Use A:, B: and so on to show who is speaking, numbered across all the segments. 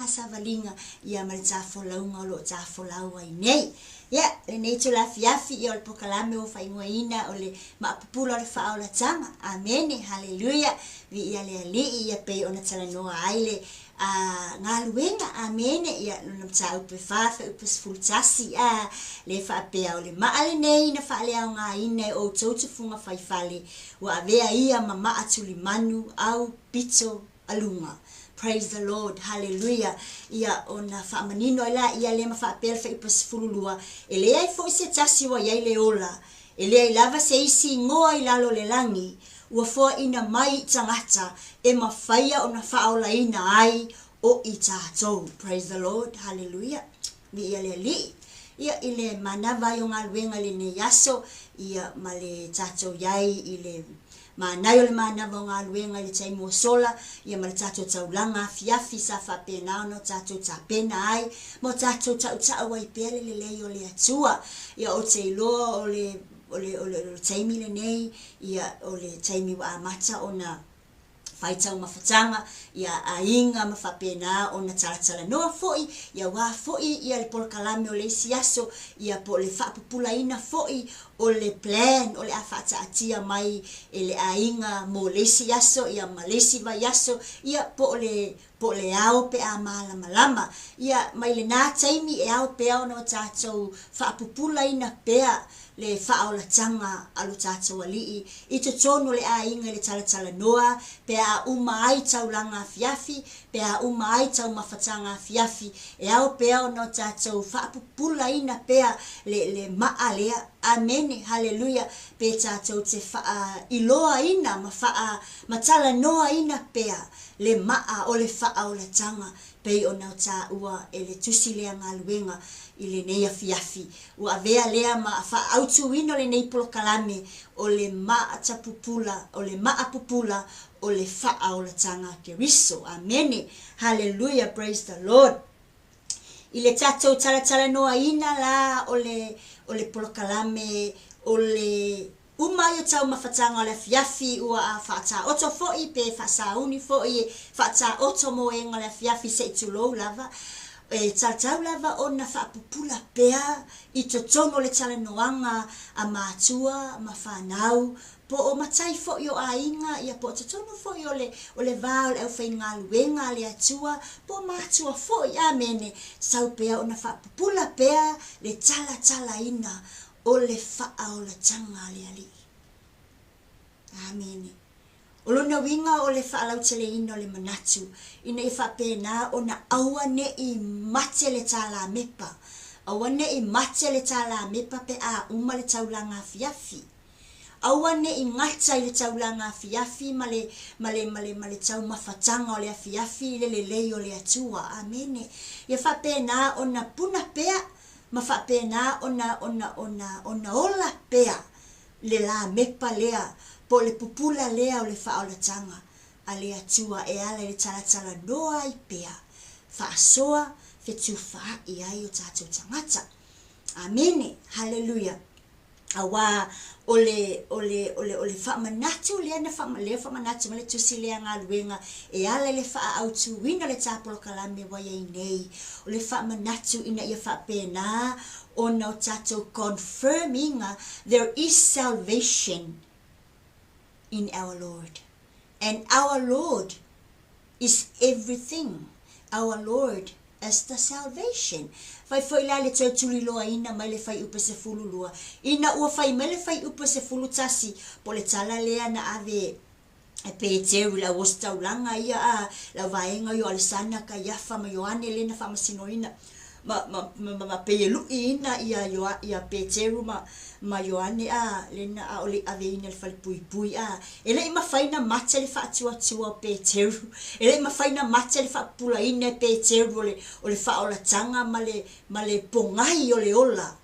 A: savaliga ia ma le tafolauga o lo o tafolau ai nei. Ia, lenei itula afiafi, ia o le polokalame ua faaigoaina o le Maapupula o le Faaolataga. Amene, haleluia, viia le Alii, ia pei ona talanoa ai le a, galuega, amene, ia lona mataupu e 4 fuaiupu 11, a, le faapea o le maa lenei na faaleaogaina e outou tufuga faifale, ua avea ia ma maa tulimanu au pito aluga. Praise the Lord, haleluia, ia ona faamanino ai laia lea ma faapea le fuaiupu 12, e leai foi se tasi ua i ai le ola, e leai lava se isi igoa i lalo o le lagi ua foaina mai i tagata e mafaia ona faaolaina ai o i tatou. Praise the Lord, haleluia, viia le Alii. Ia, i le manava ai o galuega i lenei aso, ia ma le tatou i ai i le Manai o le manava o galuega i le taimi ua sola, ia ma le tatou taulaga afiafi sa faapena ona o tatou tapena ai ma o tatou tautau ai pea le lelei o le Atua. Ia ou te iloa o le, o le, o le, o le taimi lenei, ia o le taimi ua amata ona fai taumafataga, ia aiga ma faapena ona talatalanoa foi, ia aua foi ia le polokalame o le isi aso, ia po o le faapupulaina foi o le plan o le a faataatia mai e le aiga mo le isi aso ia ma le isi vaiaso ia po o le po o le ao pe a malamalama. Ia mai lena taimi e ao pea ona o tatou faapupulaina pea le faaolataga a lo tatou Alii i totonu o le aiga i le talatalanoa pe a uma ai taulaga afiafi, pe a uma ai taumafataga afiafi, e ao pea ona o tatou faapupulaina pea le, le maa lea. Amene, haleluia, pe tatou te faailoaina ma faa, ma talanoaina pea le maa o le faaolataga pei ona o taua e le tusi lea galuega i lenei afiafi. Ua avea lea ma faaautuina o lenei polokalame o le maatapupula, o le maapupula o le faaolataga a Keriso. Amene! Haleluia! Praise the Lord! I le tatou talatalanoaina la o le, o le polokalame o le uma ai o taumafataga o le afiafi ua faataoto foi pe faasauni foi e faataoto moega o le afiafi se i tulou lava, e tatau lava ona faapupula pea i totonu o le talanoaga a matua ma fanau po o matai foi o aiga, ia po o totonu foi o le, o le va o le aufaigaluega a le Atua, po o matua foi, amene, sau pea ona faapupula pea le talatalaina o le faaolataga a le Alii. Amene. O lona uiga o le faalauteleina o le manatu, ina ia faapena ona aua ne i mate le tālāmepa, aua ne i mate le tālāmepa pe a uma le taulaga afiafi. Aua ne i gata i le taulaga afiafi ma le, ma le, ma le, ma le taumafataga o le afiafi i le lelei o le Atua. Amene. Ia faapena ona puna pea ma faapena ona, ona, ona, ona ola pea le lamepa lea, po o le pupula lea o le faaolataga a le Atua e ala i le talatalanoa ai pea, faasoa, fetufaai ai o tatou tagata. Amene. Haleluia. Aua o le, o le, o le, o le faamanatu lea na faa, lea faamanatu mai le tusi lea galuega e ala i le faaautuina o le tā polokalame ua i ai nei, o le faamanatu ina ia faapena ona o tatou confirm ina there is salvation in our Lord and our Lord is everything, our Lord is the salvation. Fai foi la le toe tuliloaina mai le fuaiupu 12, ina ua fai mai le fuaiupu 11, po o le tala lea na ave e Peteru i le auositaulaga ia a le auvaega ia o Alesana, Kaiafa ma Ioane lea na faamasinoina ma, ma, ma, ma pei e luʻiina ia, ia Peteru ma, ma Ioane a, lena ʻaʻole i aveina i le falepuipui a. E le i mafai na mate le faatuatua o Peteru, e le i mafai na mate le faapupulaina e Peteru o le, o le faaolataga ma le, ma le pogai o le ola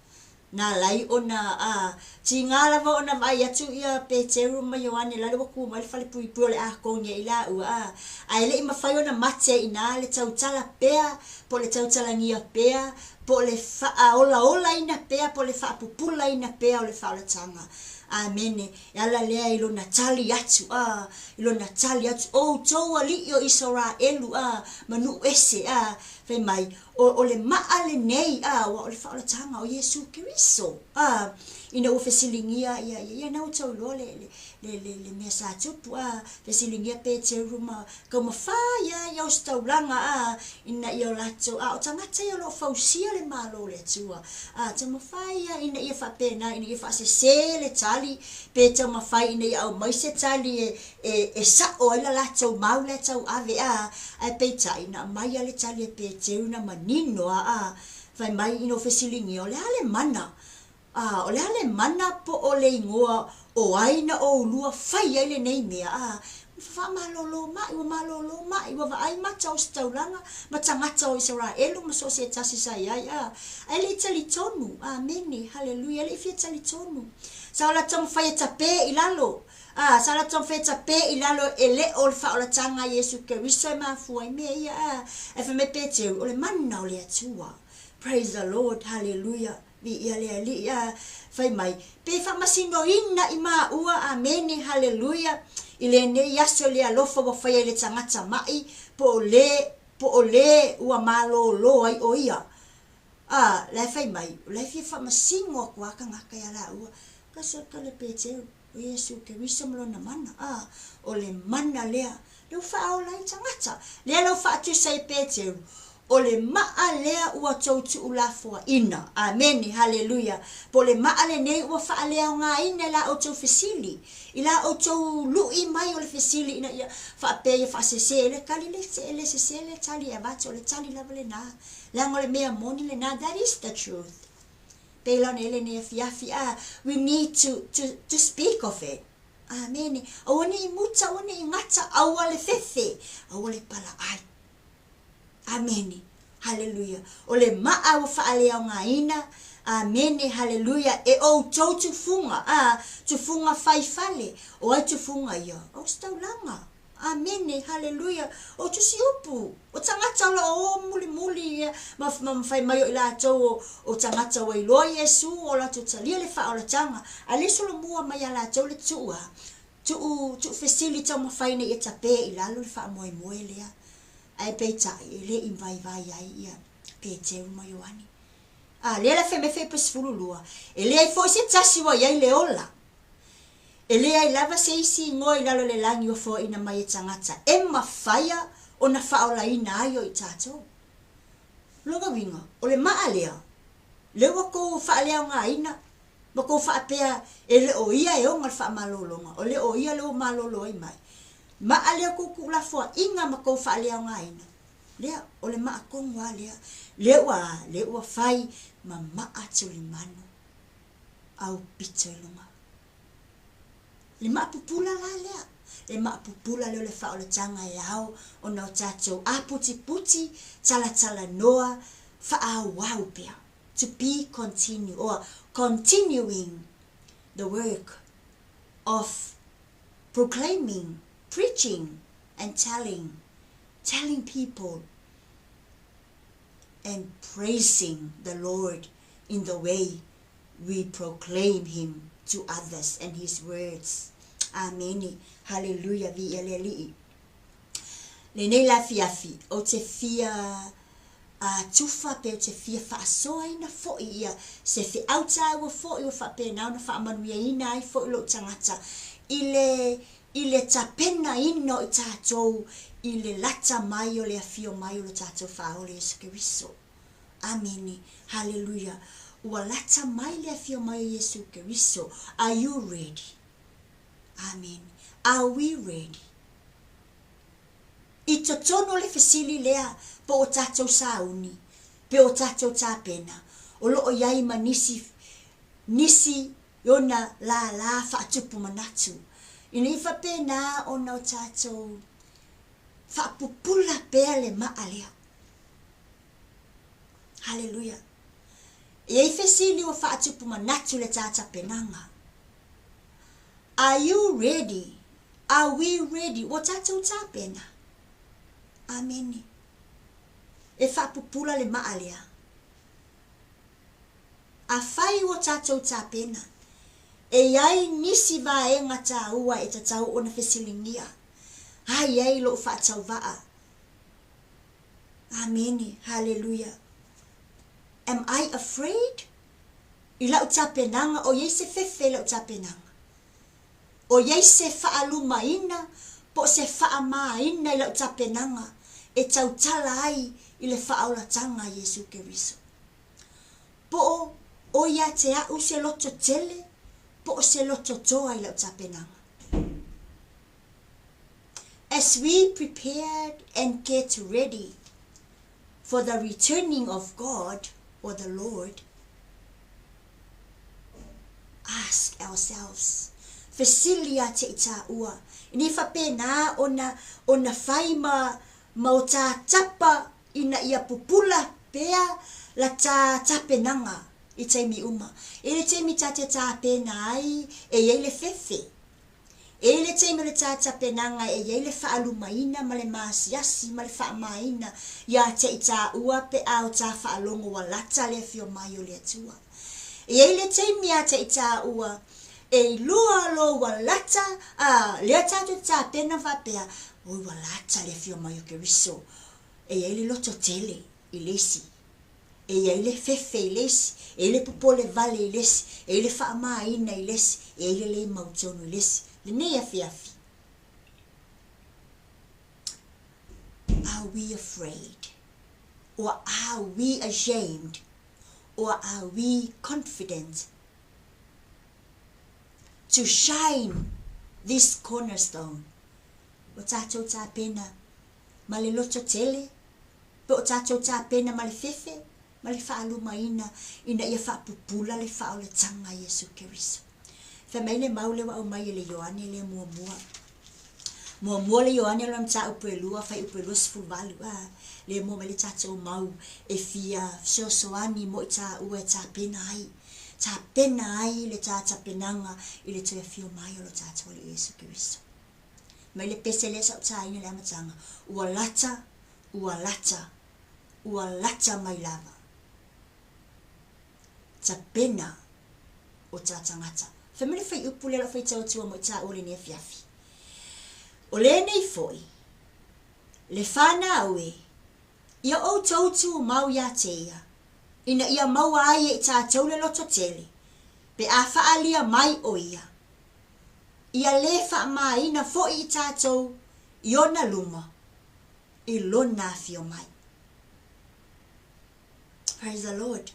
A: na ala ai ona, a, tiga lava ona vaai atu ia Peteru ma Ioane lale ua ku mai le falepuipui o le a kogi ai laua, a, ae le i mafai ona mate inā le tautala pea po o le tautalagia pea, po o le faaolaolaina pea, po o le faapupulaina pea o le faaolataga Amene. E ala lea i lona tali atu, a, i lona tali atu, O outou alii o Isaraelu, a, ma nuu ese, a, fai mai, o, o le maa lenei, a, ua o le faaolataga o Iesu Keriso, a, ina ua fesiligia ia, ia, ia na ua tau iloa le, le, le, le, le mea sa tupu, a, fesiligia Peteru ma taumafai lava i ositaulaga, a, ina ia o latou, a o tagata ia o lo o fausia le Malo o le Atua, a, taumafai lava ina ia faapena, ina ia faasese le tali, pe taumafai ina ia aumai se tali e, e, e sa'o ai la latou mau la e tauave, a, ae peitai, na aumai lava le tali e Peteru na manino lava, a, fai mai ina ua fesiligia, o le a le mana? A, o le a le mana po o le igoa o ai na oulua fai ai lenei mea? A, ua faamalolo mai, ua malolo mai, ua vaai mata o ositaulaga ma tagata o Isaraelu ma so o se tasi sa i ai, a, ae le i talitonu. Amene, haleluia, e le i fia talitonu. Sa o latou taumafai e tape i lalo, a, sa latou taumafai e tape i lalo e le o le faaolataga a Iesu Keriso e mafua ai mea ia, a, ae fai mai Peteru, o le mana o le Atua. Praise the Lord, haleluia. Viia le Alii, a fai mai, pe faamasinoina i maua, amene, haleluia, i lenei aso i le alofa ua faia i le tagata ma'i, po o le, po o le ua malōlō ai ʻo ia. A, la e fai mai, o la e fia faamasino aku a tagata iā lāua, ka se ka le Peteru. O Iesu Keriso ma lona mana, a, o le mana lea, lea ua faaola ai tagata. Lea la ua faatusa ai e Peteru, o le maa lea ua tou tuulafoaina. Amene, haleluia. Po o le maa lenei ua faaleaogaina i la outou fesili, i la outou lui mai o le fesili ina ia faapea ia faasese ai le tali, le, e le sese le tali e avatu, o le tali lava lena. Leaga o le mea moni lena, that is the truth. Pei la ona i ai lenei afiafi, a, we need to, to, to speak of it. Amene. Aua ne i muta, aua ne i gata, aua le fefe, aua le palaai. Amene. Haleluia. O le maa ua faaleaogaina, amene, haleluia, e outou tufuga, a, tufuga fai fale. O ai tufuga ia? O se taulaga. Amene, haleluia. O tusi upu, o tagata o lo o o mulimuli ia, ma, ma fai mai o i latou o, o tagata ua iloa Iesu, o latou talia le faaolataga, a le solomua mai ia latou le tuu a, tuu, tuu fesili taumafai ina ia tape i lalo le faamoemoe lea. Ae peitai, e le i vaivai ai ia Peteru ma Ioane. A lea la fai mai Filipi 12, e leai foi se tasi ua i ai le ola. E leai lava se isi igoa i lalo o le lagi ua foaina mai e tagata e mafaia ona faaolaina ai o i tatou. Lona uiga, o le maa lea, lea ua tou faaleaogaina ma tou faapea e le o ia e ona le faamalologa, o le o ia lea ua malolo ai mai. Maa lea tou tuulafoaiga ma tou faaleaogaina, lea, o le maa tonu lava lea, lea ua a, lea ua fai ma maa tulimanu aupito i luga. Le maa pupula la lea. Le maa pupula lea o le faaolataga e ao ona o tatou aputiputi, talatalanoa, faaauau pea. To be continue or continuing the work of proclaiming, preaching and telling, telling people and praising the Lord in the way we proclaim Him to others and His words. Amene. Haleluia. Viia le Alii. Lenei la afiafi, ou te fia a tufa pe ou te fia faasoaina foi ia se feau taua foi ua faapena ona faamanuiaina ai foi lou tagata i le i le tapenaina o i tatou i le lata mai o le afio mai o lo tatou Faaola Iesu Keriso. Amene. Haleluia. Ua lata mai le afio mai o Iesu Keriso. Are you ready? Amene. Are we ready? I totonu o le fesili lea po o tatou sauni, pe o tatou tapena, o lo o i ai ma nisi, nisi i ona lālā faatupu manatu, ina ia faapena ona o tatou faapupula pea le maa lea. Haleluia! E i ai fesili ua faatupu manatu le tā tapenaga. Are you ready? Are we ready? Ua tatou tapena? Amene. E faapupula le maa lea. Afai ua tatou tapena, E i ai nisi vaega taua e tatau ona fesiligia ai ai lou faatauvaa. Amene. Haleluia. Am I afraid? I lau tapenaga, o i ai se fefe i lau tapenaga? O i ai se faalumaina po o se faamāina i lau tapenaga e tautala ai i le faaolataga a Iesu Keriso? Po o o ia te a'u se loto tele po o se loto toa i lau tapenaga? As we prepared and get ready for the returning of God or the Lord, ask ourselves, fesili ia te i tāua, ina ia faapena ona ona fai ma ma o tā tapa ina ia pupula pea la tā tapenaga i taimi uma. E le taimi tā te tāpena ai e i ai le fefe. E i le taimi o le tātapenaga e i ai le faalumaina ma le maasiasi ma le faamāina iā te i tāua pe a o tā faalogo ua lata le afio mai o le Atua. E i ai le taimi iā te i tāua e iloa lo ua lata, a, lea tātou te tāpena faapea, oi ua lata le afio mai o Keriso. E i ai le loto tele i le isi. E i ai le fefe i le isi, e i ai le popole vale i le isi, e i ai le faamāina i le isi, e i ai le lē mautonu i le isi. Lenei afiafi. Are we afraid? Or are we ashamed? Or are we confident to shine this cornerstone? Ua tātou tāpena ma le loto tele, Pe o tātou tāpena ma le fefe ma le faalumaina ina ia faapupula le faaolataga a Iesu Keriso. Fai mai le mau lea ua aumai e le Ioane lea muamua. Muamua le Ioane lona mataupu e lua, fuaiupu e 28, a, lea mua mai le tatou mau e fia fesoasoani mo i tāua e tapena ai, tapena ai le tā tapenaga i le toe afio mai o lo tātou Alii Iesu Keriso. Mai le pese lea sa ou tāina i le amataga, ua lata, ua lata, ua lata mai lava. Tapena o tā tangata. Fai mai le whaiupu lea lau whaitau atua mo i tāua lenei afiafi. O lenei foi, le whanau e, ia outou tumau iā te ia, ina ia maua ai e i tātou le loto tele, pe a whaalia mai o ia. Ia lē faamāina foʻi i tātou i ona luma i lona afio mai. Praise the Lord.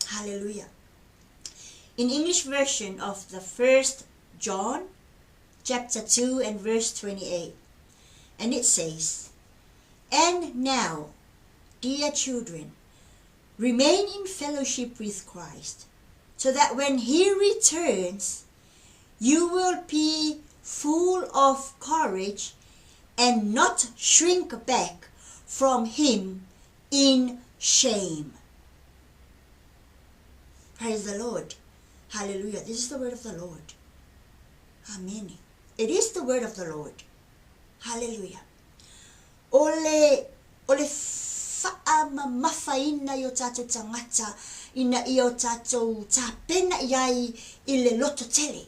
A: Hallelujah. In English version of the first John chapter 2 and verse 28 and it says, And now, dear children, remain in fellowship with Christ, so that when he returns, you will be full of courage and not shrink back from him in shame. Praise the Lord. Hallelujah. This is the word of the Lord. Amen. It is the word of the Lord. Hallelujah. O le, o le faamamafaina i o tātou tagata ina ia o tātou tapena i ai i le loto tele.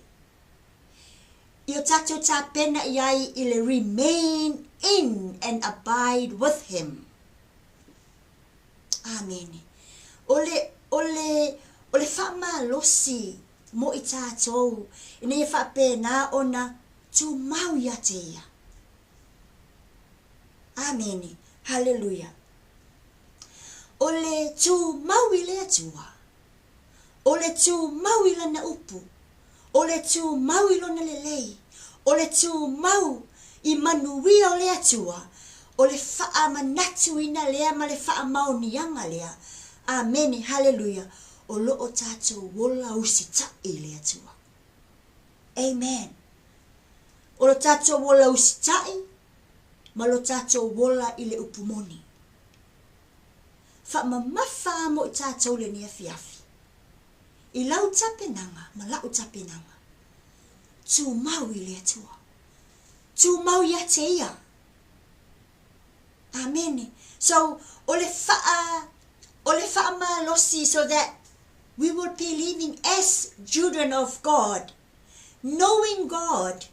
A: I o tātou tapena i ai i le remain in and abide with him. Amene. O le, o le, o le faamalosi mo i tātou ina ia faapena ona tumau ia te ia. Amene. Haleluia. O le tumau i le Atua. O le tumau i Lana upu. O le tumau i Lona lelei. O le tumau i manuia o le Atua. O le faamanatuina lea ma le faamaoniaga lea. Amene. Haleluia. O lo o tātou ola usitai i le Atua. Amen. O lo tātou ola usitai ma lo tātou ola i le upu moni. Faamamafa a mo i tātou lenei afiafi. I lau tapenaga ma la'u tapenaga. Tumau i le Atua. Tumau ia te ia. Amene. So, o le faa, o le faamalosi so that We will be living as children of God, knowing God,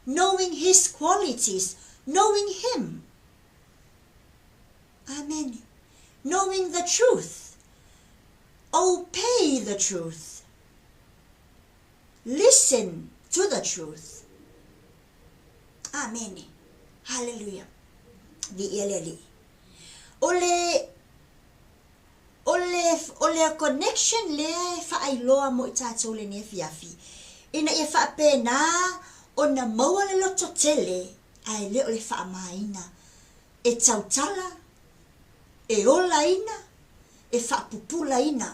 A: knowing His qualities, knowing Him. Amen. Knowing the truth. Obey the truth. Listen to the truth. Amene. Haleluia. Viia le Alii. O le O le, o le connection lea e faailoa mo i tatou lenei afiafi, ina ia faapena ona maua le loto tele ae le o le faamāina e tautala, e olaina, e faapupulaina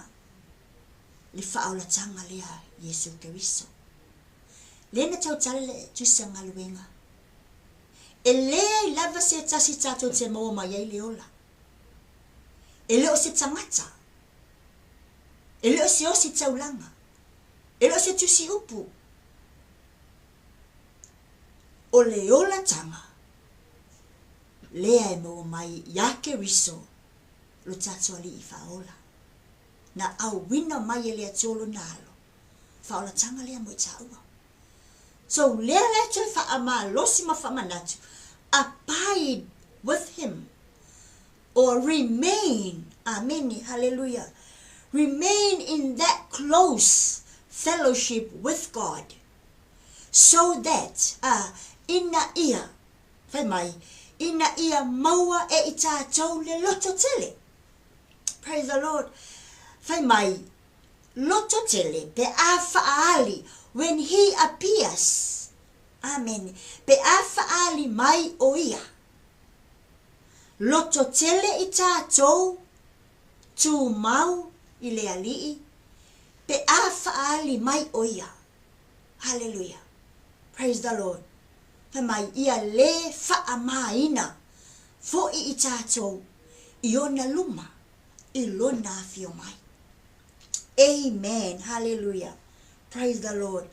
A: le faaolataga lea a Iesu Keriso. Lea na tautala le tusa galuega. E leai lava se tasi tatou te maua mai ai le ola. E le o se tagata. E le o se ositaulaga. E le o se tusi upu. O le olataga lea e maua mai iā Keriso lo tatou Alii Faaola. Na auina mai e le Atua Lona Alo, faaolataga lea mo i tāua. So lea la e toe faamalosi ma faamanatu, abide with him or remain, amene, haleluia, remain in that close fellowship with God so that, a, ina ia, fai mai, ina ia maua e i tātou le loto tele. Praise the Lord. Fai mai, loto tele pe a faaali, when he appears, amen, pe a faaali mai o ia. Loto tele i tātou, tumau i le Alii, pe a faaali mai o ia. Hallelujah. Praise the Lord. Fai mai, ia le faamāina foʻi i tātou i ona luma i lona afio mai. Amen. Hallelujah. Praise the Lord.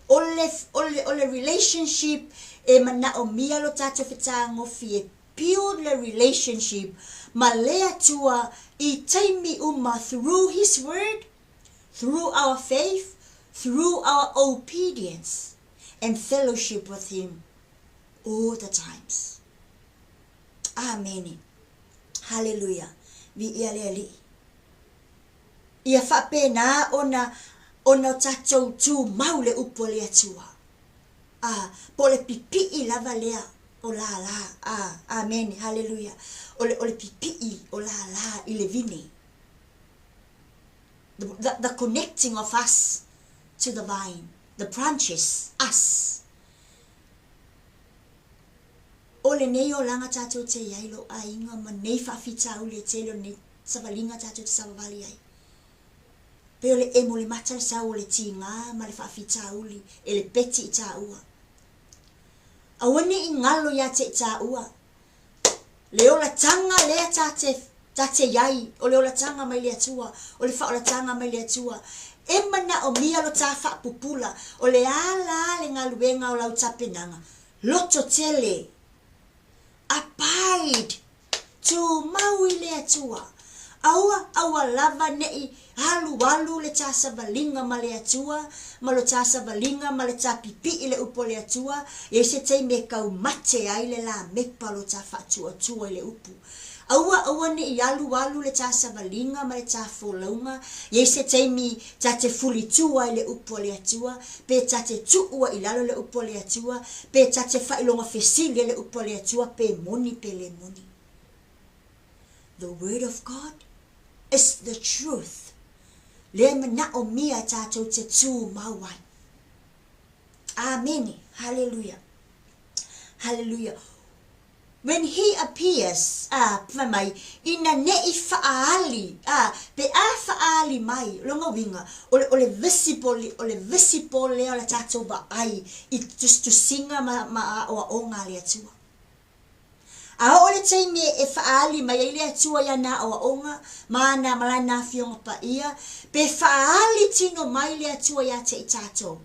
A: O le, o le, o le relationship e manaʻomia lo tātou fetagofie build le relationship ma le Atua i taimi uma through His Word, through our faith, through our obedience and fellowship with Him all the times. Amene. Haleluia. Viia le Alii. Ia faapena ona ona o tatou tumau le upu a le Atua. A, po o le pipii lava lea o lālā. A, amene. Haleluia. O le, o le pipii o lālā i le vine. The, the, the connecting of us to the vine, the branches, us. O lenei olaga tatou te i ai lou aiga ma nei faafitauli e tele o lenei savaliga tatou te savavali ai. Pei o le emo le mata le sau o le tiga ma le faafitauli e le peti i taua. Aua ne i galo ia te i taua le olataga lea ta te ta te i ai, o le olataga mai le Atua, o le faaolataga mai le Atua. E manaomia lo ta faapupula, o le a la le galuega o lau tapenaga, Loto tele. Abide. Tumau i le Atua. Aua, aua lava neʻi alualu le tā savaliga ma le Atua, ma lo tā savaliga ma le tā pipiʻi le upu a le Atua, i ai se taimi e kaumate ai le lāmepa o lo tā faatuatua i le upu. Aua, aua neʻi alualu le tā savaliga ma le tā folauga, i ai se taimi ta te fulitū ai le upu a le Atua, pe ta te tuua i lalo le upu a le Atua, pe ta te faailoga fesili ai le upu a le Atua, pe moni pe le moni. The word of God is the truth. Lea e manaʻomia e tātou te tūmau ai. Āmene. Haleluia. Haleluia. When he appears, ā, fai mai, ina neʻi faaali, ā, pe a faaali mai, lona uiga, o le, o le visible, o le visible lea o le tatou vaai i tusitusiga ma, ma aoaoga a le Atua. A oo le taimi e faaali mai ai le Atua i ana aoaoga ma ana, ma lana Afioga Paia, pe faaali tino mai le Atua iā te i tatou.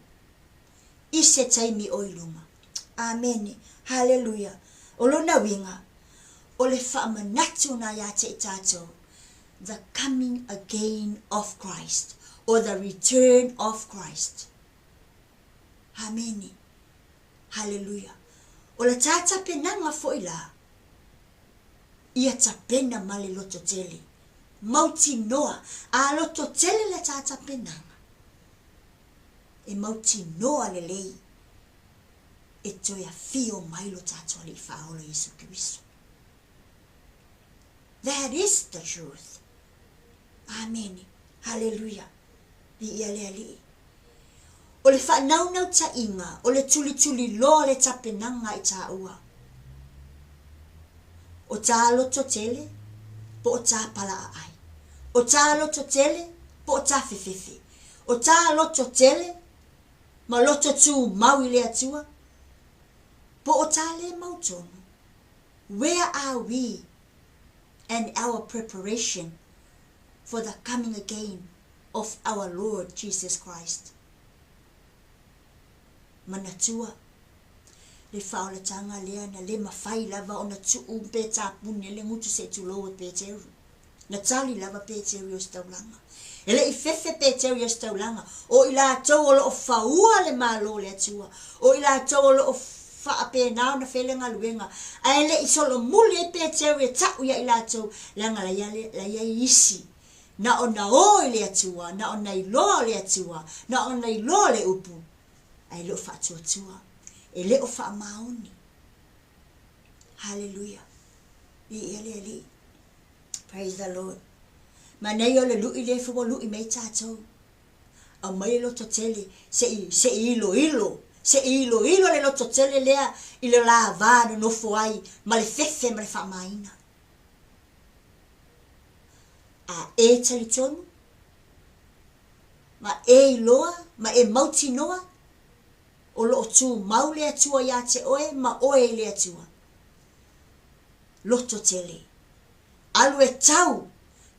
A: i se taimi o i luma. Amene. Haleluia. O lona uiga, o le faamanatu na iā te i tatou. The coming again of Christ or the return of Christ. Amene. Haleluia. O le tā tapenaga foi la, ia tapena ma le lototele. Mautinoa, a lototele le tā tapenaga, e mautinoa lelei e toe afio mai lo tatou Alii Faaola Iesu Keriso. That is the truth. Amene. Haleluia. Viia le Alii. O le faanaunautai-ga, o le tulituliloa o le tapenaga i tāua. O tā loto tele, po o tā palaaai. O tā loto tele, po o tā fefefe. O tā loto tele, ma loto tumau i le Atua, po o tā le mautonu. Where are we and our preparation for the coming again of our Lord Jesus Christ? Manatua le faaolataga lea na le mafai lava ona tuu pe tapune le gutu se i tulou e Peteru. Na tali lava Peteru i Ositaulaga. E le i fefe Peteru i Ositaulaga, o i latou o lo o faua le Malo o le Atua, o i latou o lo o faapena ona fai le galuega, ae le i solomuli ai Peteru e ta'u ia i latou, leaga la ia la i ai isi na ona o i le Atua, na ona iloa o le Atua, na ona iloa o le upu, ae le o faatuatua, e le o faamaoni. Haleluia. Viia le Alii. Praise the Lord. Manaia o le lu'i lea foi ua lu'i mai tatou. Aumai le lototele se i, se i iloilo, se i iloilo le lototele lea i le la va nonofo ai ma le fefe ma le faamaina. A e talitonu, ma e iloa, ma e mautinoa, o lo o tumau le Atua iā te oe ma oe i le Atua. Lototele. Alu e tau,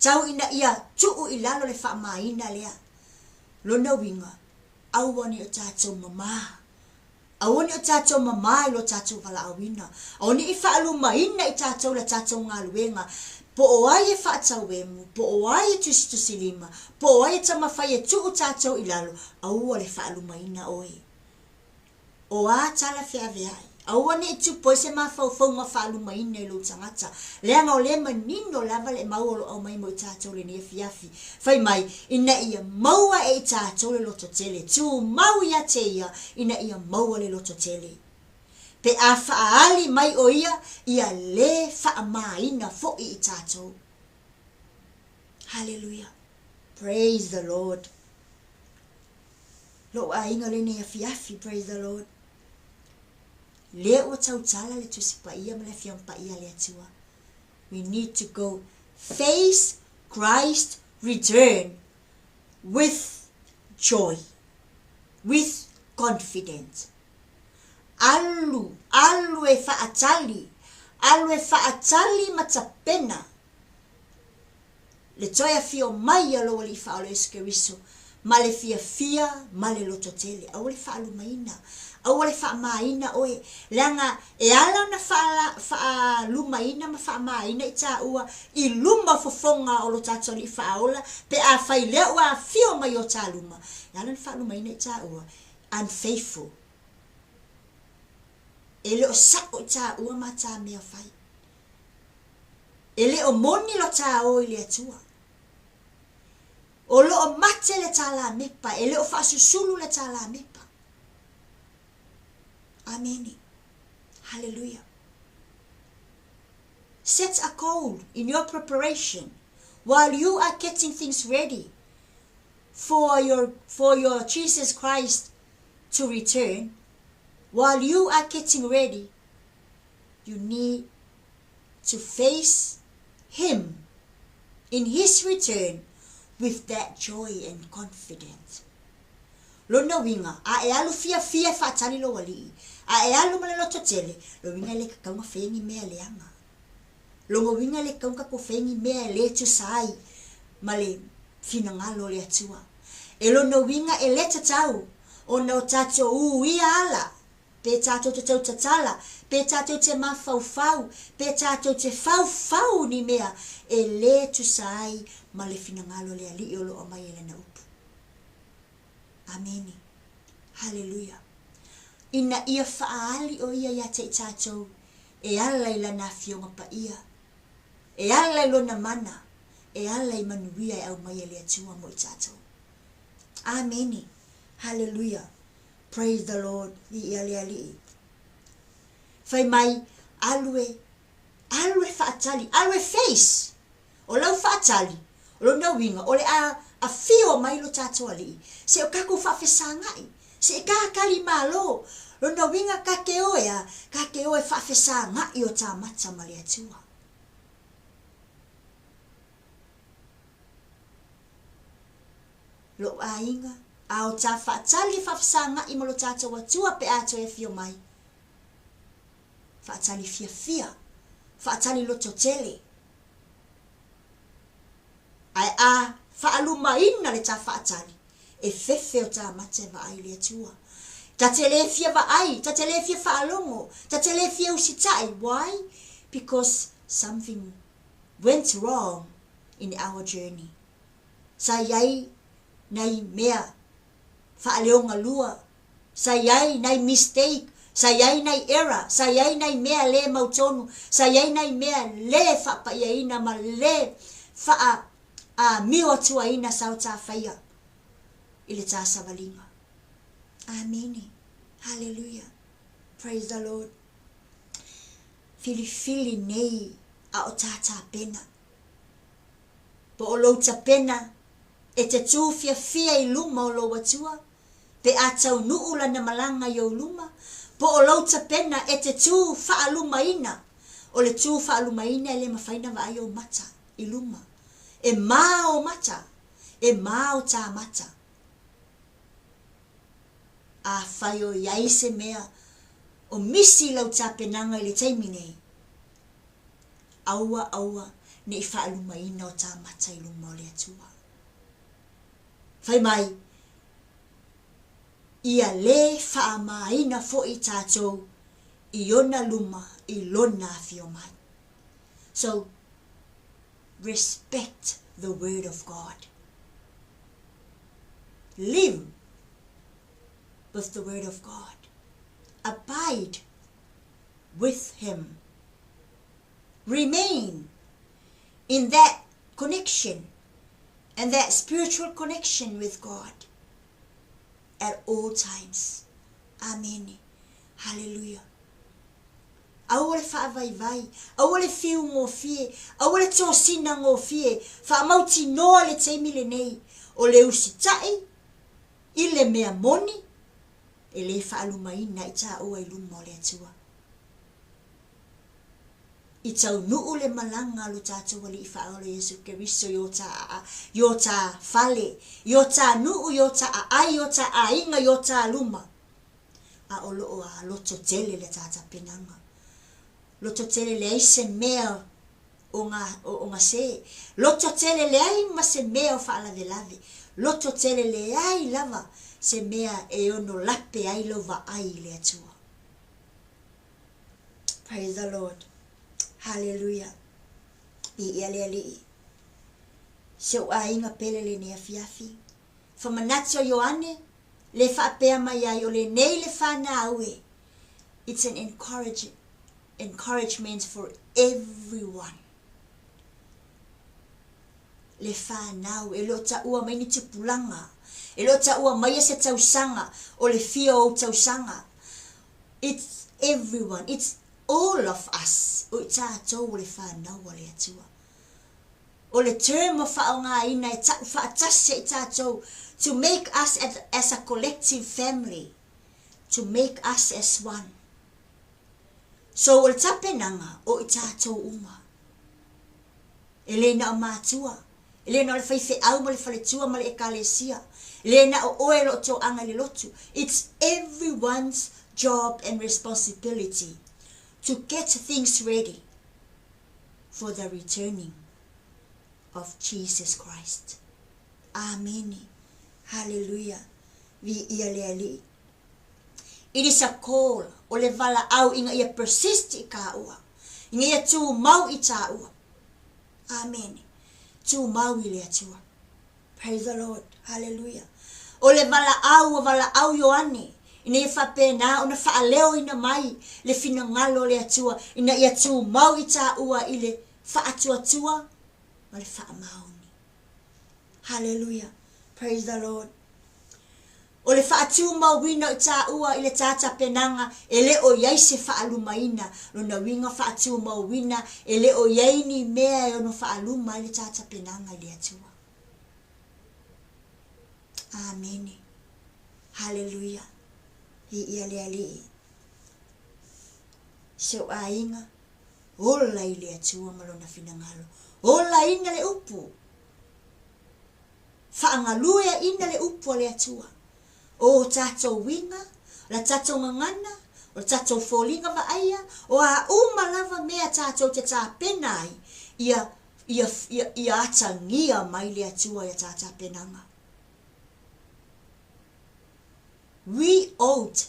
A: tau ina ia tuu i lalo le faamāina lea. Lona uiga, aua ne i o tātou mamā. Aua ne i o tātou mamā i lo tātou valaauina. Aua ne i faalumaina i tātou la tātou galuega, po o ai e faatauemu, po o ai e tusitusilima, po o ai e taumafai e tuu tātou i lalo, aua le faalumaina oe. O a tala feaveai, aua ne i tupu ai se mafaufauga faalumaina i lou tagata, leaga o lea e manino lava le mau o lo o aumai mo i tatou i lenei afiafi, fai mai, ina ia maua e i tatou le lototele, tumau ia te ia, ina ia maua le lototele. Pe a faaali mai o ia, ia le faamāina foi i tatou. Haleluia! Praise the Lord! Lou aiga lenei afiafi, praise the Lord. Lea ua tautala le Tusi Paia ma le Afioga Paia a le Atua. We need to go face Christ return with joy, with confidence. Alu, alu e faatali, alu e faatali ma tapena Le toe afio mai o lou Alii Faaola Iesu Keriso ma le fiafia ma le lototele. Aua le faalumaina, aua le faamāina oe, leaga e ala ona faalumaina ma faamāina i tāua i luma o fofoga o lo tātou Alii Faaola pe afai lea ua afio mai o tā luma, e ala ona faalumaina i tāua, unfaithful. E le o sa'o i tāua ma tā mea fai. E le o moni lo tāō i le Atua. O lo o mate le tālāmepa, e le o faasusulu le tālāmepa. Amene. Hallelujah. Set a goal in your preparation while you are getting things ready for your, for your Jesus Christ to return. While you are getting ready, you need to face Him in His return with that joy and confidence. Lona uiga, a e alu fiafia e faatali lou alii, a e alu ma le lototele, lona uiga e le tatau ona faia ni mea leaga. Lona uiga e le tatau ona tatou faia ni mea e le tusa ai ma le finagalo o le Atua. E lona uiga e le tatau ona o tatou uia ala. pe tatou te tau tatala, pe tatou te mafaufau, pe tatou te faufau ni mea e lē tusa ai ma le finagalo o le Alii o lo o aumai e Lana Upu. Amene. Haleluia. Ina ia faaali o Ia ia te i tatou e ala i Lana Afioga Paia, e ala i Lona mana, e ala i manuia e aumai e le Atua mo i tatou. Amene. Haleluia. Praise the Lord. Viia le Alii. Fai mai, alu e, alu e faatali, alu e face. O lau faatali, o lona uiga, o le a afio mai lo tatou Alii, se o kakou faafesagaʻi, se i kakali malo. Lona uiga, ka te o e a, ka te o e faafesagaʻi o ta mata ma le Atua. Lou aiga, a o ta faatali e faafesagaʻi ma lo tatou Atua pe a toe afio mai. Faatali fiafia, faatali lototele. Ae a faalumaina le ta faatali, e fefe o ta mata e vaai i le Atua. Ta te le fia vaai, ta te le fia faalogo, ta te le fia usitai. Why? Because something went wrong in our journey. Sa i ai nai mea faaleogalua, sa i ai nai mistake, sa i ai nai error, sa i ai nai mea lē mautonu, sa i ai nai mea lē faapaiaina ma lē faaamio atuaina sa o ta faia i le ta savaliga. Amene. Haleluia. Praise the Lord. Filifili nei a o ta tapena. Po o lou tapena e te tū fiafia i luma o lou Atua, pe a taunuu lana malaga i ou luma, po o lou tapena e te tū faalumaina, o le tū faalumaina e le mafai na vaai ou mata i luma, e mā o mata, e mā o tā mata. Afai o i ai se mea o misi i lau tapenaga i le taimi nei, Aua, aua, ne i faalumaina o tā mata i luma o le Atua. Fai mai, Ia lē faamāina foʻi tātou i ona luma i lona afio mai. So, respect the word of God. Live with the word of God. Abide with him. Remain in that connection and that spiritual connection with God at all times. Amene. Hallelujah. Aua le faavaivai, aua le fiu gofie, aua le tosina gofie, faamautinoa le taimi lenei o le usitai i le mea moni e le faalumaina i taua i luma o le Atua. I taunuu le malaga a lo tatou Alii Faaola Iesu Keriso i o ta aa, i o ta fale, i o ta nuu, i o ta aai, i o ta aiga, i o ta luma. A o loo a loto tele le ta tapenaga. Loto tele leai se mea o nga, o, o gase. Loto tele leai ma se mea o faalavelave. Loto tele leai lava se mea e ono lape ai lou vaai i le Atua. Praise the Lord. Hallelujah. Viia le Alii. Si ou aiga pele lenei afiafi. Famanatu a Ioane, le faapea mai ai o lenei le fanau e. It's an encourage, encouragement for everyone. Le fanau, e le o taua mai ni tupulaga, e le o taua maia se tausaga o le fia o ou tausaga. It's everyone, it's all of us, o i tatou o le fanau a le Atua. O le term ua faaaogaina e ta'u faatasi ai tatou, to make us as a collective family, to make us as one. So o le tapenaga o i tatou uma. E le na o matua, e le na o le faifeau ma le faletua ma le ekalesia, e le na o oe o lo o toaga i le lotu. It's everyone's job and responsibility to get things ready for the returning of Jesus Christ. Amene. Haleluia. Viia le Alii. It is a call, o le valaau ina ia persist i kāua, ina ia tumau i tāua. Amene. Tumau i le Atua. Praise the Lord. Hallelujah. O le valaau ua valaau Ioane, ina ia faapena ona faaleoina mai le finagalo o le Atua, ina ia tumau i tāua i le faatuatua ma le faamaoni. Hallelujah. Praise the Lord. O le faatumauina o i tāua i le tātapenaga e le o i ai se faalumaina, lona uiga faatumauina e le o i ai ni mea e ono faaluma ai le tātapenaga i le Atua. Amene. Haleluia. Viia le Alii. Si ou aiga, ola i le Atua ma Lona finagalo. Olaina le upu. Faagalueaina le upu a le Atua. O o tatou uiga, o la tatou gagana, o le tatou foliga vaaia, o a uma lava mea tatou te tapena ai, ia, ia, ia, ia atagia mai le Atua i a ta tapenaga. We ought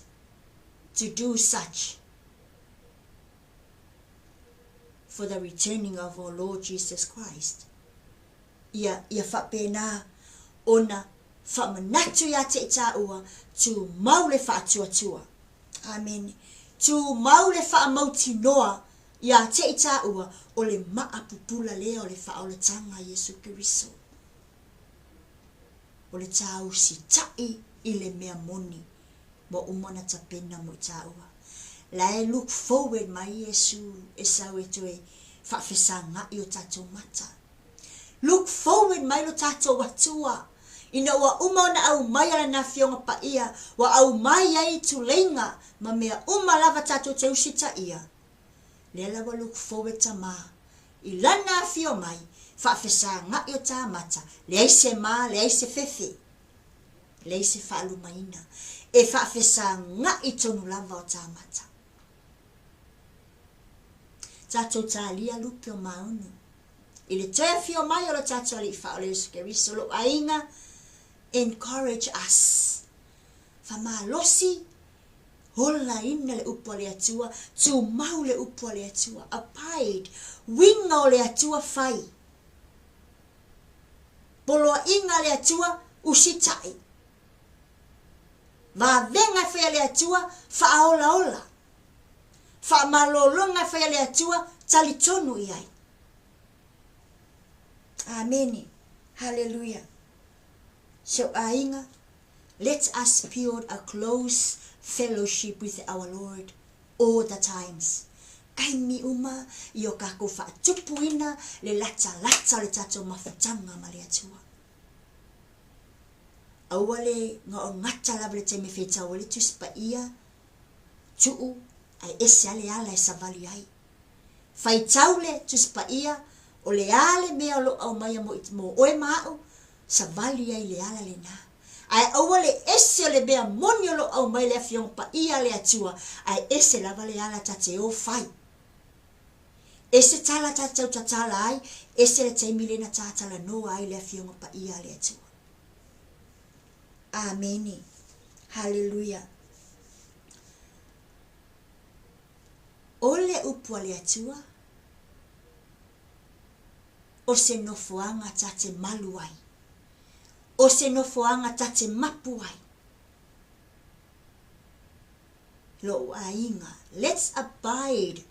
A: to do such for the returning of our Lord Jesus Christ. Ia, ia faapena ona faamanatu iā te i tāua, tumau le faatuatua. Amene. Tumau le faamautinoa iā te i tāua, o le maa pupula lea o le faaolataga a Iesu Keriso. O le tāusitaʻi i le mea moni ua uma ona tapena mo i tāua. La e look forward mai Iesu e sau e toe faafesagaʻi o tatou mata. Look forward mai lo tatou Atua ina ua uma ona aumaia Lana Afioga Paia, ua aumai ai tuleiga ma mea uma lava tatou te usitaia. Lea la ua look forward Tama i Lana afio mai, faafesagaʻi o ta mata, leai se ma, leai se fefe, leai se faalumaina, e faafesagaʻi tonu lava o ta mata. Tatou talia lupe o maunu. I le toe afio mai o lo tatou Alii Faaola Iesu Keriso, lou aiga, encourage us. Famalosi, olaina le upu a le Atua, tumau le upu a le Atua, abide, uiga o le Atua fai. Poloaiga a le Atua, usitai. Vavega e fai a le Atua, faaolaola. Faamalologa e fai a le Atua, talitonu i ai. Amene. Haleluia. Si ou aiga, let us build a close fellowship with our Lord all the times. Taimi uma i o kākou faatupuina le latalata o le tatou mafutaga ma le Atua. Aua le gaogata lava le taimi e faitau ai le Tusi Paia, tuu ae ese a le ala e savali ai. Faitau le Tusi Paia, o le a le mea o lo o aumaia mo, mo oe ma aʻu, savali ai i le ala lena. Ae aua le ese o le mea moni o lo o aumai le Afioga Paia a le Atua, ae ese lava le ala ta te o fai. Ese tala ta te tautatala ai, ese le taimi lena ta talanoa ai le Afioga Paia a le Atua. Amene. Haleluia. O le upu a le Atua, o se nofoaga ta te malu ai, o se nofoaga ta te mapu ai. Loʻu aiga, let's abide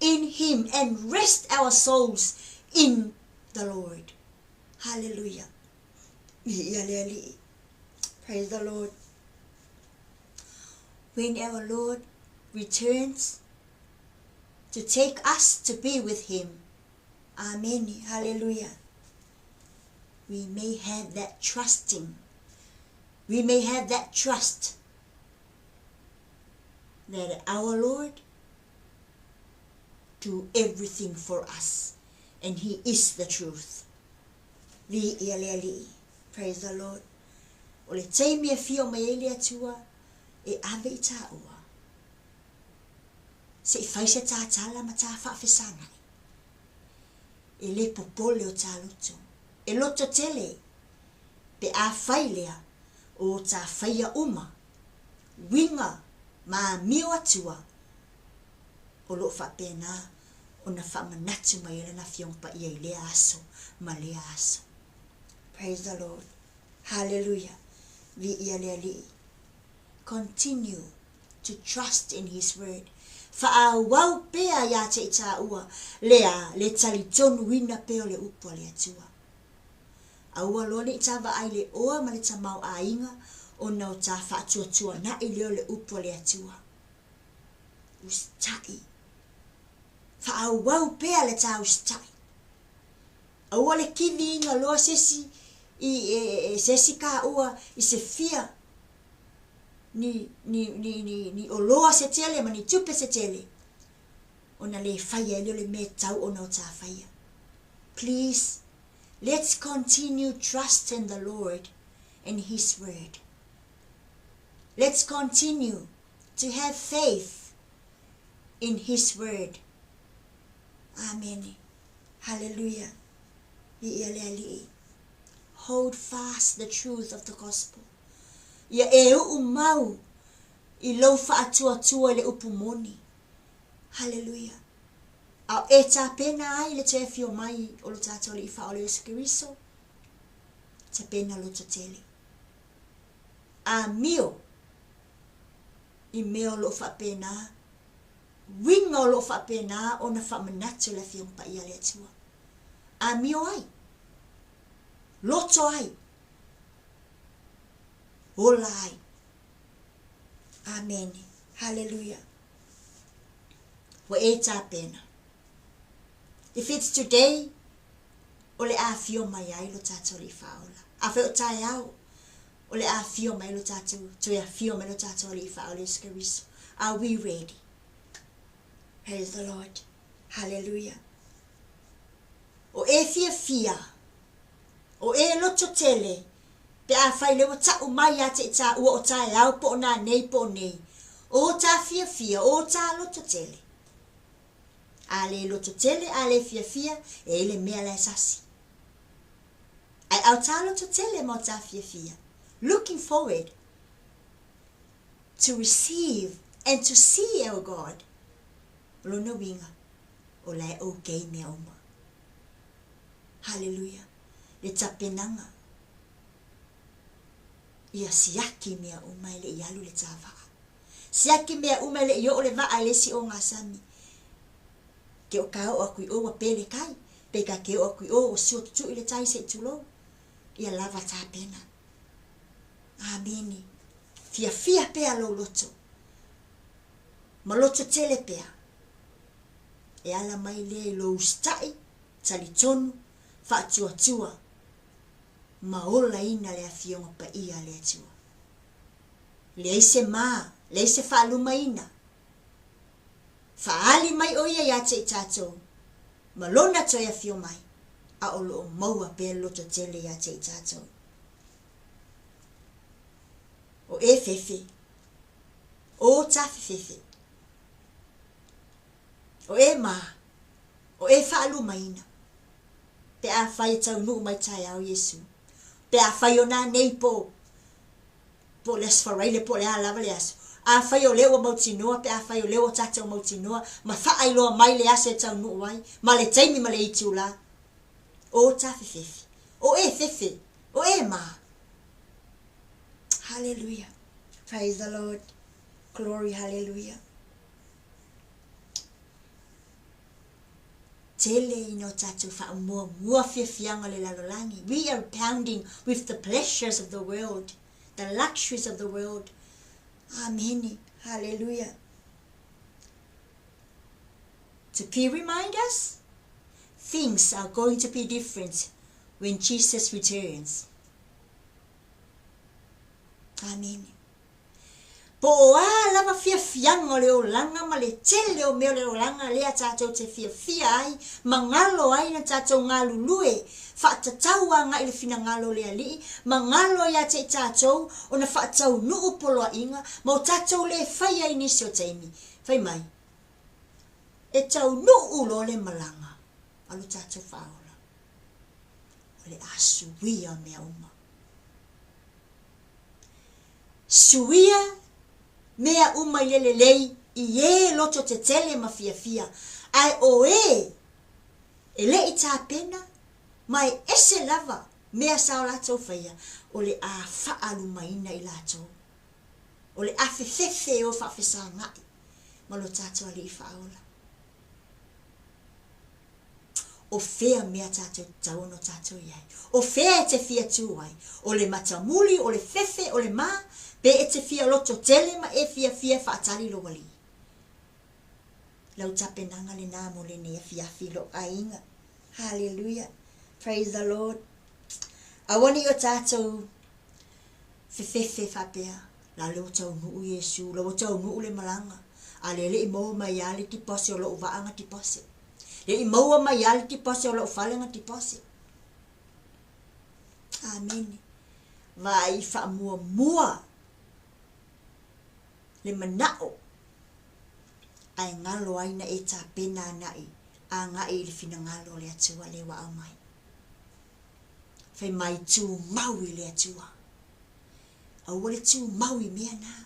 A: in him and rest our souls in the Lord. Haleluia. Viia le Alii. Praise the Lord. When our Lord returns to take us to be with him. Amene. Haleluia. We may have that trusting. We may have that trust that our Lord do everything for us and he is the truth. Viia le Alii. Praise the Lord. O le taimi e fio mai ai le Atua e ave i tāua. Se i fai se tātala ma tā faafesagai. E le popole o tā loto. E loto tele pe a fai lea o tā whaia uma, uiga Ma amio Atua o lo o faapena ona faamanatu mai ai Lana Afioga Paia i lea aso ma lea aso. Praise the Lord. Hallelujah. Viia le Alii. Continue to trust in His word. Faaauau pea iā te i tāua le a le talitonuina pea o le upu a le Atua. Aua loa ne i tā vaai le oa ma le tamaoaiga ona o tā faatuatuana'i lea o le upu a le Atua. Usitai. Faaauau pea le tā usitai. Aua le kiviina loa se isi i e, se isi kāua i se fia ni, ni, ni, ni, ni oloa se tele ma ni tupe se tele ona le faia ai lea o le mea e tatau ona o tā faia. Please, let's continue trust in the Lord and His word. Let's continue to have faith in His word. Amene. Haleluia. Viia le Alii. Hold fast the truth of the gospel. Ia e uu mau i lou faatuatua i le upu moni. Haleluia. A o e tapena ai le toe afio mai o lo tātou Alii Faaola Iesu Keriso, tapena loto tele. Amio i mea o lo o faapena uiga o lo o faapena ona faamanatu le Afioga Paia a le Atua. Amio ai, loto ai, ola ai. Amene. Haleluia. Ua e tapena. If it's today, o le a afio mai ai lo tātou Alii Faaola. Afai o taeao, o le a afio mai lo tātou, toe afio mai lo tātou Alii Faaola Iesu Keriso. Are we ready? Praise the Lord. Hallelujah. O e fiafia, o e loto tele, pe afai lea ua ta'u mai ia te i tāua o taeao po o nanei po o nei, o tā fiafia, o tā loto tele. A le loto tele, a le fiafia, e i ai le mea la e sasi. Ae a o tā loto tele ma o tā fiafia. Looking forward to receive and to see our God. O lona uiga, o la e okay mea uma. Haleluia. Le tapenaga ia siaki mea uma e le i alu le tā vaa. Siaki mea uma e le i oo le vaa i le isi ogasami. Ke o ka oo aku i o ua pele kai, pe ka ke oo aku i o ua sua tutuʻi le tai se i tulou. Ia lava tapena. Amene. Fiafia pea lou loto. Ma loto tele pea. E ala mai lea i lou usitai, talitonu, faatuatua, ma olaina le Afioga Paia a le Atua. Leai se ma, leai se faalumaina. Faaali mai ʻo ia iā te i tātou, ma lona toe afio mai, a o lo o maua pea le loto tele iā te i tātou. O e fefe, o tafefefe, o e ma, o e faalumaina, pe afai e taunuu mai taeao Iesu, pe afai o nanei po po o le Aso Faraile po o le a lava le aso, afai o lea ua mautinoa pe afai o lea ua tatou mautinoa ma faailoa mai le aso e taunuu ai ma le taimi ma le itulā, o tafefefe, o e fefe, o e ma. Hallelujah. Praise the Lord. Glory, hallelujah. Tele ina o tatou faamuamua fiafiaga o le lalolagi, we are pounding with the pleasures of the world, the luxuries of the world. Amene. Hallelujah. To be remind us, things are going to be different when Jesus returns. Amene. Po o a lava fiafiaga o le olaga ma le tele o mea o le olaga lea tatou te fiafia ai ma galo ai na tatou galulue faatatau agai i le finagalo o le Alii ma galo ia te i tatou ona faataunuu poloaiga ma o tatou le faia i nisi o taimi. Fai mai, e taunuu loa le malaga a lo tatou Faaola, o le a suia mea uma. Suia mea uma i le lelei i ē loto tetele ma fiafia, ae o ē e le i tapena ma e ese lava mea sa o latou faia, o le a faaalumaina i latou. O le a fefefe e o faafesagaʻi ma lo tatou Alii Faaola. O fea mea tatou tatau ona o tatou i ai? O fea e te fia tū ai? O le matamuli, o le fefe, o le mā, pe e te fia loto tele ma e fiafia e faatali lou alii? Lau tapenaga lenā mo lenei afiafi i lou aiga. Hallelujah. Praise the Lord. Aua ne i o tatou fefefe faapea, la le ua taunuu Iesu, la ua taunuu le malaga, a lea le i maua mai lava le tipase o lou vaa na tipase. Le i maua mai lava le tipase o lou fale na tipase. Amene. Vaai faamuamua le manao ae galo ai na e tapena anaʻi agai i le finagalo o le Atua lea ua aumai. Fai mai tumau i le Atua. Aua le tumau i mea na.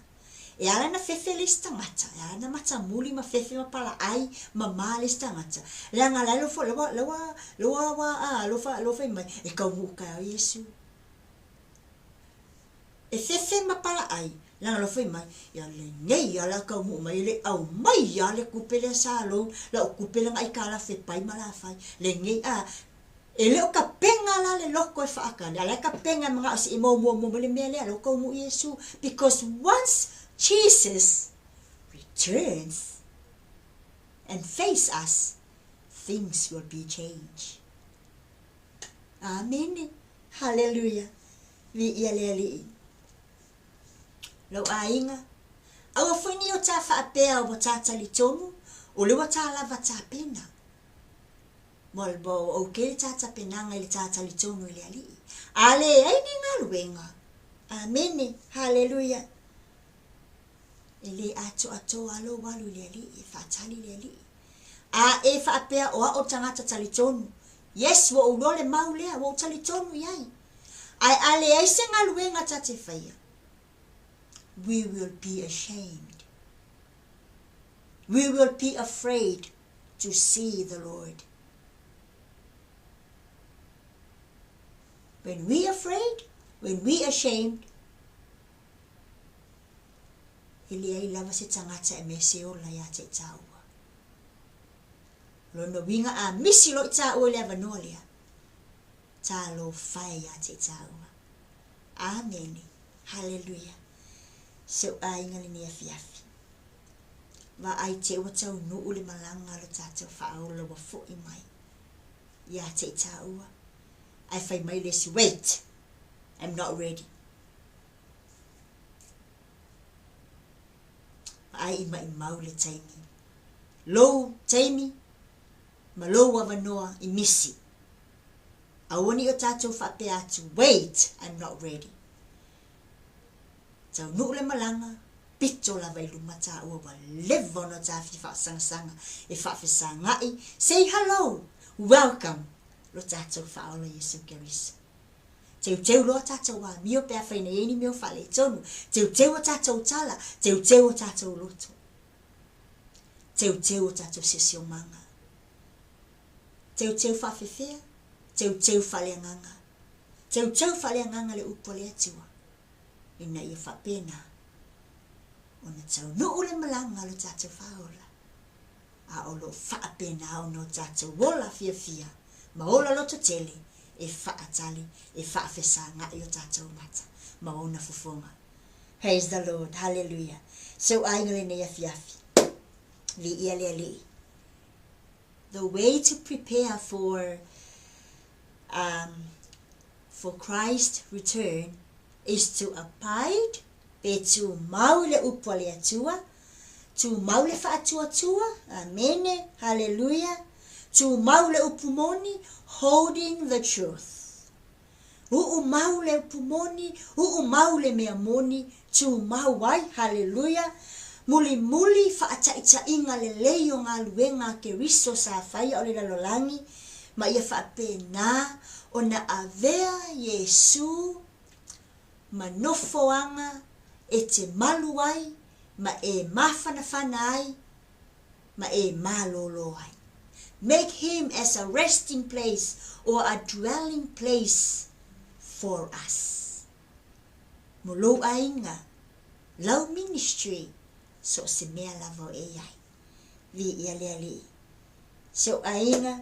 A: E ala na fefe le isi tagata, e ala na matamuli ma fefe ma palaai ma ma le isi tagata. Leaga la lo la la la wa a lo fa lo fai mai e kaunuu taeao Iesu. E fefe ma palaai, leaga lo fai mai, ia lenei a la kaunuu mai e le aumai a le kupe lea sa lou, lau kupe lea na aikalafe pai ma la fai. Lenei a E le o tapena la le loko e faatali, a la e tapena e manao se i maua muamua mai le mea lea, la ua taunuu Iesu. Because once Jesus returns and face us, things will be changed. Amene. Haleluia. Viia le Alii. Lou aiga, aua foi nei o tā faapea ua tā talitonu, o lea ua tā lava tapena. Ua ok le tā tapenaga i le tā talitonu i le Alii. A leai ni galuega. Amene. Haleluia. E le atoatoa lou alu i le Alii, e faatali le Alii. A e faapea o a'o tagata talitonu. Yes, ua ou iloa le mau lea, ua ou talitonu i ai. Ae a leai se galuega ta te faia, we will be ashamed. We will be afraid to see the Lord. When we afraid, when we ashamed, e leai lava se tagata e mea se ola iā te i tāua. Lona uiga a misi loa i tāua i le avanoa lea, talofa e iā te i tāua. Amene. Haleluia. Si ou aiga lenei afiafi. Vaai te ua taunuu le malaga a lo tatou faaola ua foi mai iā te i tāua. Ae fai mai le isi, wait, I'm not ready. Vaai i maimau le taimi. Lou taimi ma lou avanoa i misi. Aua ne i o tatou faapea atu, wait, I'm not ready. Taunuu le malaga, pito lava i luma tāua ua leva ona tā fia faasangasaga e faafesagaʻi, say hello, welcome lo tatou Faaola Iesu Keriso. Teuteu loa tatou amio pe afai na i ai ni mea o faaletonu, teuteu o tatou tala, teuteu o tatou loto, teuteu o tatou siosiomaga, teuteu faafefea, teuteu faaleagaga, teuteu faaleagaga le upu a le Atua, ina ia faapena ona taunuu le malaga a lo tatou Faaola, a o lo o faapena ona o tatou ola fiafia ma ola lototele e faatali, e faafesagaʻi o tatou mata ma ona fofoga. Praise the Lord. Hallelujah. Si ou aiga lenei afiafi. Viia le Alii. The way to prepare for um, for Christ return is to abide, pe tumau i le upu a le Atua, tumau le faatuatua, amene, haleluia, tumau le upu moni, holding the truth. Uu mau le upu moni, uu mau le mea moni, tumau ai, haleluia, mulimuli faataitaiga lelei o galuega a Keriso sa faia o le lalolagi, ma ia faapena ona avea Iesu ma nofoaga e te malu ai ma e mafanafana ai ma e malōlō ai. Make him as a resting place or a dwelling place for us. Mo lou aiga, lau ministry, so o se mea lava o e i ai. Viia le Alii. Si ou aiga,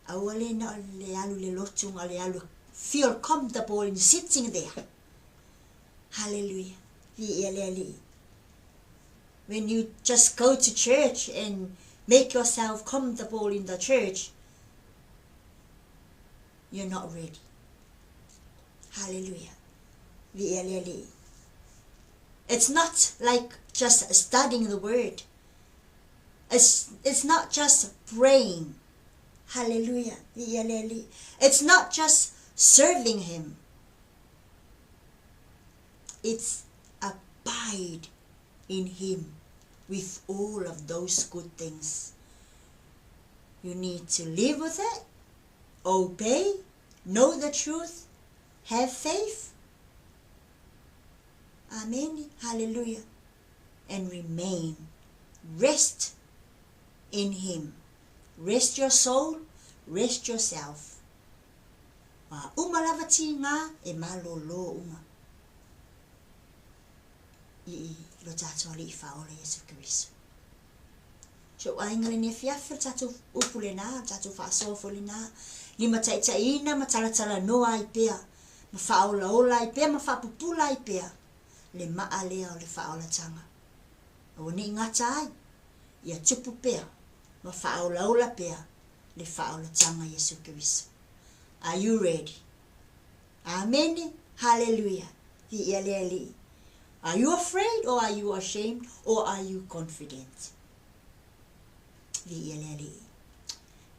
A: aua le na o le alu i le lotu na o le alu feel comfortable in sitting there. Hallelujah. Viia le Alii. When you just go to church and make yourself comfortable in the church, you're not ready. Hallelujah. Viia le Alii. It's not like just studying the word. It's, it's not just praying. Hallelujah. Viia le Alii. It's not just serving Him. It's abide in Him with all of those good things. You need to live with it, obey, know the truth, have faith. Amen. Hallelujah. And remain. Rest in Him. Rest your soul, rest yourself. A uma lava tiga e malōlō uma i lo tatou Alii Faaola Iesu Keriso. Si ou aiga lenei afiafi, o le tatou upu lenā, o le tatou faasoa foi lenā, limataitaiina ma talatalanoa ai pea, ma faaolaola ai pea ma faapupula ai pea le maa lea o le faaolataga. Aua ne i gata ai, ia tupu pea ma faaolaola pea le faaolataga Iesu Keriso. Are you ready? Amene, hallelujah, viia le Alii. Are you afraid or are you ashamed or are you confident? Viia le Alii.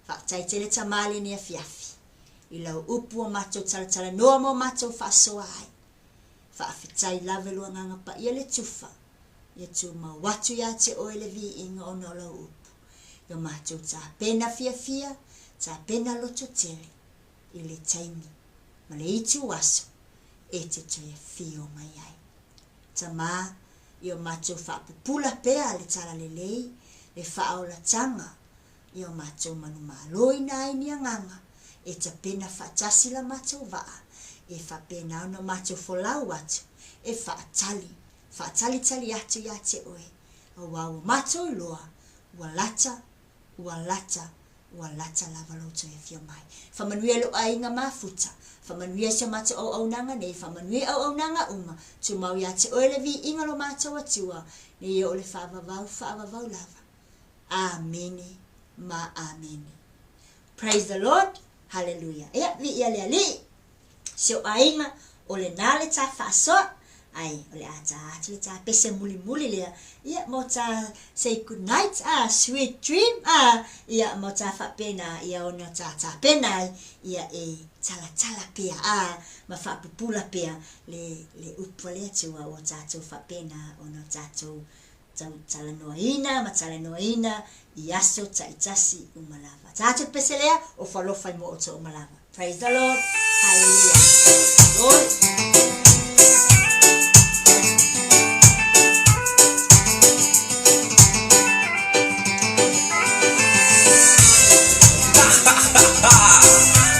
A: Faafetai tele Tamā lenei afiafi i lau upu ua matou talatalanoa ma ua matou faasoa ai. Faafetai lava i lou Agaga Paia le tufa ia tumau atu ia te oe le viiga ona o lau upu. Ia matou tapena fiafia, tapena lototele i le taimi ma le itu aso e te toe afio mai ai. Tamā, ia matou faapupula pea le talalelei, le faaolataga, ia matou manumaloina ai ni agaga e tapena faatasi la matou vaa, e faapena ona matou folau atu e faatali, faatalitali atu ia te oe, auā ua matou iloa, ua lata, ua lata, ua lata lava lou toe afio mai. Faamanuia i lou aiga mafuta, faamanuia i si o matou auaunaga nei, faamanuia i auaunaga uma, tumau ia te oe le viiga lo matou Atua, nei e oo le faavavau, faavavau lava. Amene ma amene. Praise the Lord, hallelujah. Ia, viia le Alii. Si ou aiga, o lenā le tā faasoa, ae o le a tā atu le tā pese mulimuli lea, ia, mo tā say good night, ah, sweet dream, ah, ia, mo tā faapena, ia, ona tā tapena ai, ia, e talatala pea, ah, ma faapupula pea le, le upu a le Atua ua tātou faapena ona o tātou tau talanoaina ma talanoaina i aso taitasi uma lava. Tātou pese lea, ofa alofa i mo outou uma lava. Praise the Lord. Hallelujah. Lord.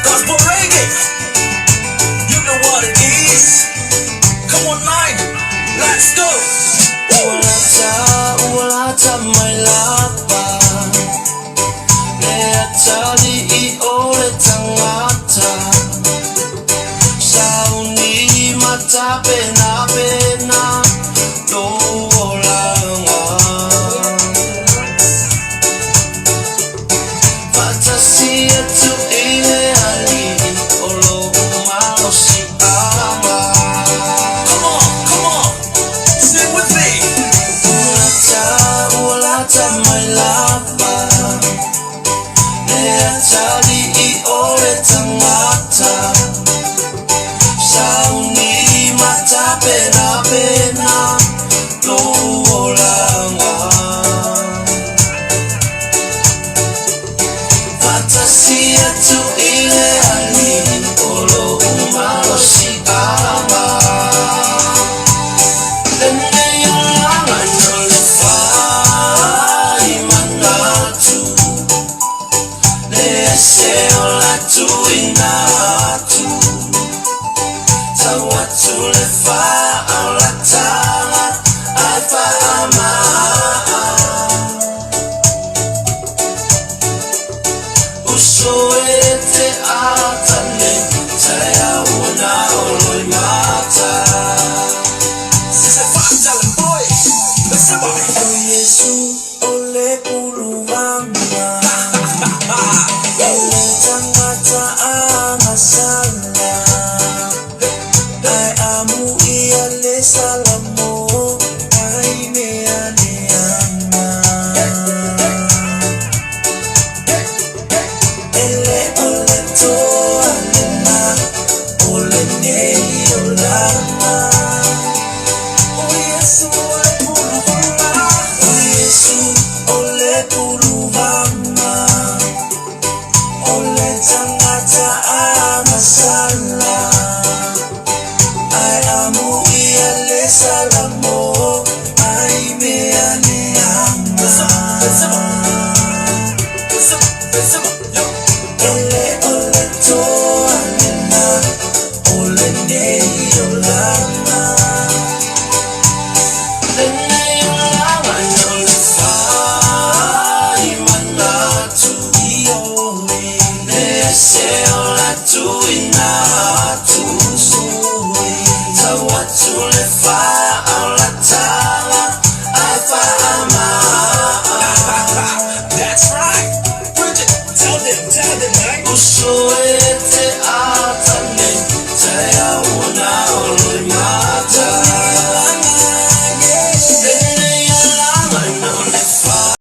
B: Gospel reggae. You know what it is. Come on, nine. Let's go. Ua lata, ua lata mai lava Le atalii o le tagata Sauni ma tapenapena lou olaga Faatasi atu i le Alii o lou malosiaga. Come on, come on, sing with me. Ua lata, ua lata mai lava le atalii o le tagata. Sauni ma tapenapena lou olaga. Faatasi atu i le Alii o lou malosiaga. Lenei olaga. la tuina atu. Tau atu le faaolataga ae faamaa. Uso e te atane, taeao ua na olo i mata. O Iesu o le puluvaga, e le tagata agasala. Ae amuia le salamo ai mea leaga. E le o le toa lena, o lenei olaga. O Iesu o le puluvaga. O Iesu o le puluvaga, o le tagata agasala. Ae amuia le salamo ai mea leaga. E le o le toa lena, o lenei olaga. Lenei olaga o le faimanatu. Le ese o la tuina atu. Tau atu le faaolataga ae faamaa.
C: That's right. Bridget, tell them, man.
B: Uso e te atane.